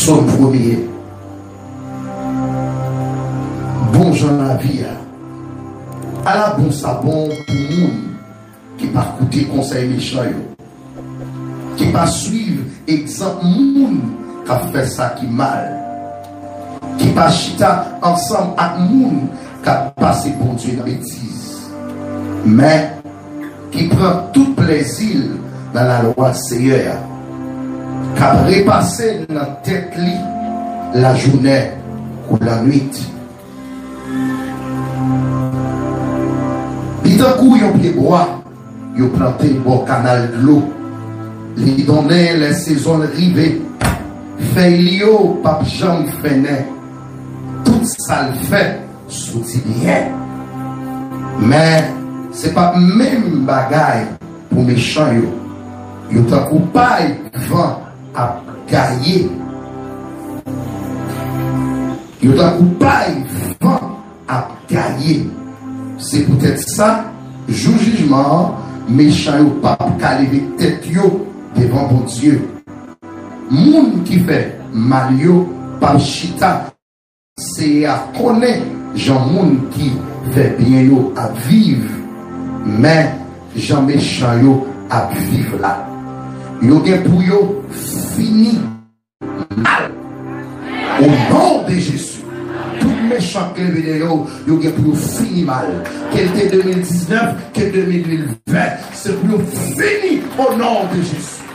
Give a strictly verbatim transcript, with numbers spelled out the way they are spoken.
Sòm premye. Bon jan lavi a. Ala bon sa bon pou moun ki pa koute konsèy mechan yo, ki pa swiv egzanp moun k ap fè sa ki mal, ki pa chita ansanm ak moun k ap pase Bondye nan betiz, men ki pran tout plèzi l nan lalwa Seyè a, k ap repase l nan tèt li lajounen kou lannwit. Li tankou yon pyebwa yo plante bò kanal dlo. Li donnen lè sezon l rive. Fèy li yo p ap janm fennen. Tout sa l fè soti byen. Men, se p ap menm bagay pou mechan yo. Yo tankou pay van ap gaye. Yo tankou pay van ap gaye. Se poutèt sa, jou jijman an, mechan yo p ap ka leve tèt yo devan Bondye. Moun ki fè mal yo p ap chita. Seyè a konnen jan moun ki fè byen yo ap viv, men jan mechan yo ap viv la. Yo gen pou yo fini mal. O non de Jezi, tout mechan k leve dèyè w, yo gen pou yo fini mal. Ke l te de mil diznèf, ke de mil ven, se pou yo fini o non de Jezi.